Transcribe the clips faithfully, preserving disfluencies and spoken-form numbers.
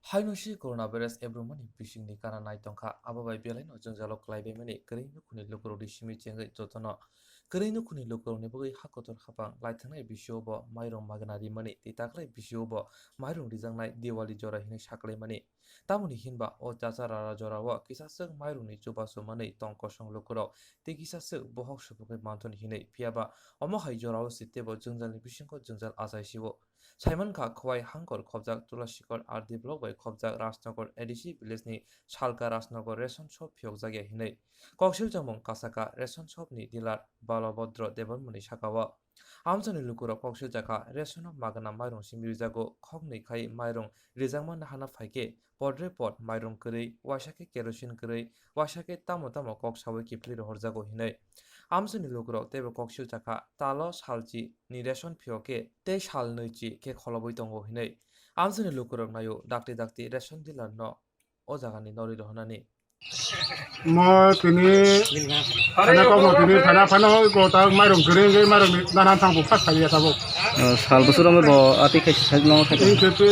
Haino si coronavirus ebrumani bisingni kana nai tongkha, abo bai belaino jwngjalo kwlaibaimani kwrwi nukhungni lukurokni simi chengwi jotono kwrwi nukhungni lukurokni bagwi ha kotor hapang lai thangnai bisio bo mairung magna rimani tei taklai bisio bo mairung rijaknai Diwali jora hinwi saklaimani. Tamoni hinba o chacha rara jorao kisaswk mairungni chubachu manwi tong kosong lukurok tei kisaswk bohok supukwi manthun hinwi, phiyaba omo hai jorao se teibo jwngjalni bisingo jwngjal achaisio. Saimankha Khowai Hangkor khobjak Tulasikot R D block bai khobjak Rajnagar A D C village ni Salka Rajnagar ration shop phiyokjakya hinwi. Koksil chamung kasaka ration shop ni dealer Balabhodro Debbarmani sakao. Amchani lukurok koksil jakha ration o magna mairung simi rijago, khoknwi khai mairung rijakma nahana phaikhe podre pod mairung kwrwi, waisa khe kerosene kwrwi, waisa khe tamo tamo kok sawi kiphilwi rohorjago hinwi. Amchani lukurok teibo koksil jakha talo salchi ni ration phiyok khe tei sal nwichi khe kholobwi tongo hinwi. Amchani lukurok naio dakti dakti ration dealer no o jagani norwi rohornani. Mo tini thana kok mo tini thana phano ko ta mairung kwrwi wngwi mairung ni nana thang bu phas khali ya tabuk. O, sal bwswk romwi bo ati khe side no khe. Tini khe twi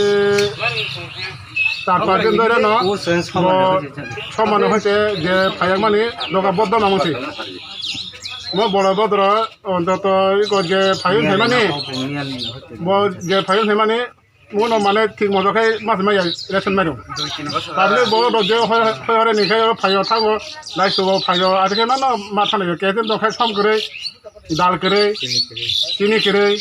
char panch din dhore no bo somano hoite je phayakmani doga boddo mamung si. Mo bolo bodro ontoto iko je phayung phaimani, bo je phayung phaimani, Uno mane thik moto khe mas maya ration mairung. Public bo rok je hoi hoi hore ni khe phaio thango, lai sugo phaio, ati khe mano ma thana yo, khe tin do khe som kwrwi, dal kwrwi, chini kwrwi,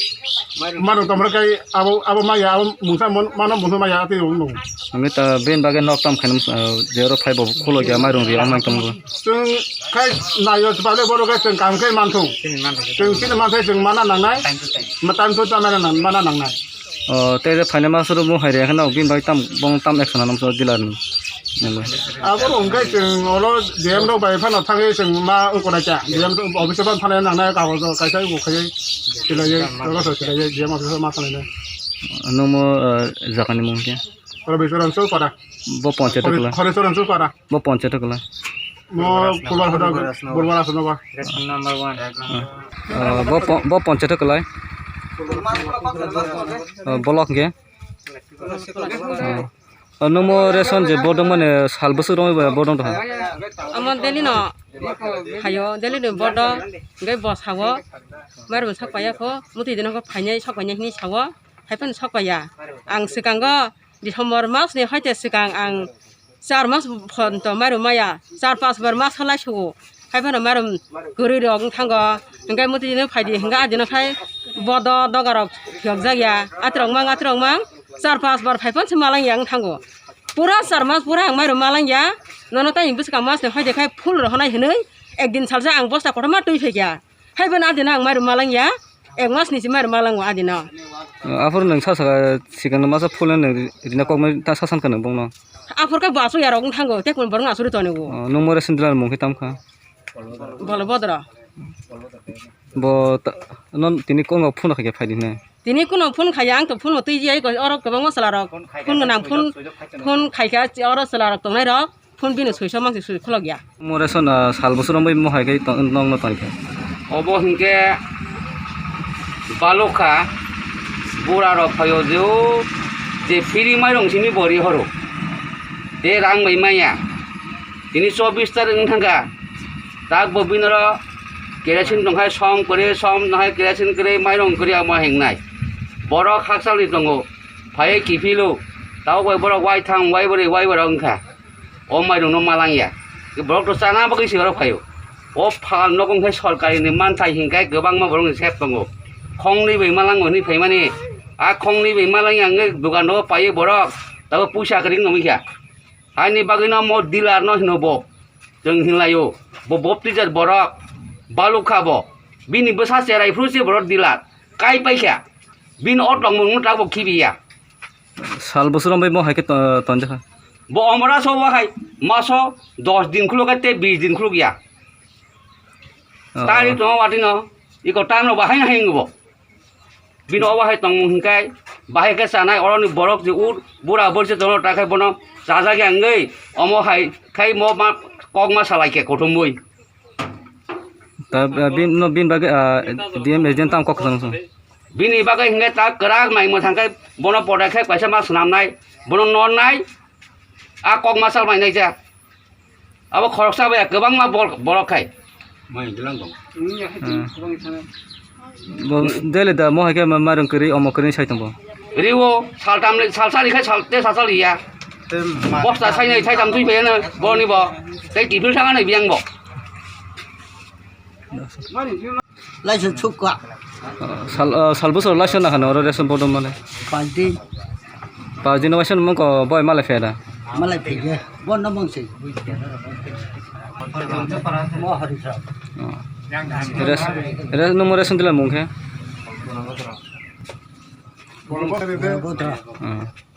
mairung tomra kai abo abo maya, abo mungsa mon-, mano mungsa maya ati rung nung. Ami ta ben bagwi nok tam khainam, ah, je oro phai bo khulo kya mairung ri ang nang tong bo. Chwng khai nayo, public bo rok khe chwng kam khe manthung. Chwng chini manthai chwng mana nangnai. Ma time to time mana nang-, mana nangnai. O, tei je phaina ma suru bo hai re kheno bin bai tam bong tam action hanam so dealer ni. Abo rong kai chwng oro D M rok bai phano thangwi chwng ma ukora cha. D M office ban thana nangnai kagojo kaisa uko khai silai oro so silai D M office ma thana. Nungmo, eh, jagani mung khe? Oro Bisoran Chowpara. Bo panchayat Khori-, kula. Khorisoran Chowpara. Bo panchayat kula. Mo Kulwar Hoda, Kulwar Hoda. Ration number one. Ah, bo po-, bo panchayat kwlai. Ah, block ge. Ah, nungmo ration je bodong mane sal bwswk romwi bodong tongha. Omo daily no phaio, daily ni bodong, hingke bo sao, mairum sak paiya kho, muti dino kho phainai sak painai hinwi sao, haiphano sak paiya. Ang swkango December mas ni hoite swkang ang char mas phon to mairum maya, char pas bar mas halai sugo. Haiphano mairum kwrwi rok wng thango. Hingke muti dino phaidi hingke adino khai bodo doga rok phiyok jak ya. Atrok mang, atrok mang, char pas bar phai phon se malang ya wng thango. Pura char mas pura ang mairum malang ya. Nono tai bwskang mas ni hoide khai full rohonai hinwi ekdin salsa ang bosta kotorma twi phaikha. Haiphano adino ang mairum malang ya, ek mas ni se mairum malango adino. Aphuru nwng sa saka sikang masa phulna nwng rina kokmai ta sa sankha nwng bongno. Aphuru khe bo asuk yarok wng thango, tei kun borok asuri tonigo. O, nwng more sindila mung khe tamkha. Bolo bodro. Bo ta-, non tini kongo phone khaikhe phaidi hwnwi. Tini kuno phone khaiya, ang to phone twi jai ko, oro kwbangma chwla rok phone gwnang, phone, phone khaikha, oro chwla rok tongnai rok. Phone bini swiso mangsi swi khulok ya. Mo ration, ah, sal bwswk romwi mo hai khe tong-, nokno tongkha. Obo hinkhe balokha bura rok phaio je o je free mairung simi bo ri horo. Tei rang bai manya. Tini chobbish tarik wng thangkha. Tak bo bini oro kerosene tongkhai som kwrwi, som tongkhai kerosene kwrwi, mairung kwrwi amo hingnai. Borok hakchalni tongo. Phaiwi kiphilo. Tabuk bai borok waithang, waibrwi, waibrwi wngkha. O mairungno malangya. Borok to chana bagwi se oro phaio. O pha nogo hwnkhe sorkarini manthai hinkhe kwbangma borokni sep tongo. Khongnwi bai malango hinwi phaimani. A khongnwi bai malangya wngwi dukano paiwi borok tabuk puisa kwrwi wngkha. Haini bagwino mo dealer no hino bo. Chwng hinlaio. Bo baptizer borok. Balukha bo. Bini bwsa cherai phuru se borok dealer. Kai paikha. Bini o tongmungno tabuk khibiya. Sal bwswk romwi mo hai khe to-, tonjakha? Bo omora so bo hai maso dos din khuluk hai tei bis din khuluk ya. Oh. Tari tongo watino, iko tamno bahai na hingo bo. Bini obo hai tongmung hinkai, bahai khe chanai oroni borok je ur, bura borsi tono takhai bono chajak ya wngwi, omo hai khai mo ma kok ma salai khe kothomwi. Ta, ah, bin, no, bin bagwi, ah, D M agent tam kok kwchang song. Bini bagwi hinkhe ta kwrak nai mwthang khe bono podai khe kaisa ma swnamnai, bono nornai, A kok masal mai naijak. Abo khoroksa bai kwbangma bor-, borok khai. Mai dwlang dong. Hmm. Bo daily da mo hai khe ma-, mairung kwrwi, omo kwrwi sai tongo. Riwo, saltam le, salsa rikhai sal, te salsa riya. Bosta sainai, saitham twi phaiya no, boni bo. Tei tiphil thanga nai biyang bo. Laisok sukha. Sal, ah, sal bwswk laisok nakha nw oro ration bodol mane. Pajdi. Pajdi no waisa nwng ko boy malai pheda. Malai phege. Bo no mangsi. Mo hari sa. Res, res, nwng mo ration dealer mung khe. Bodra. Ah.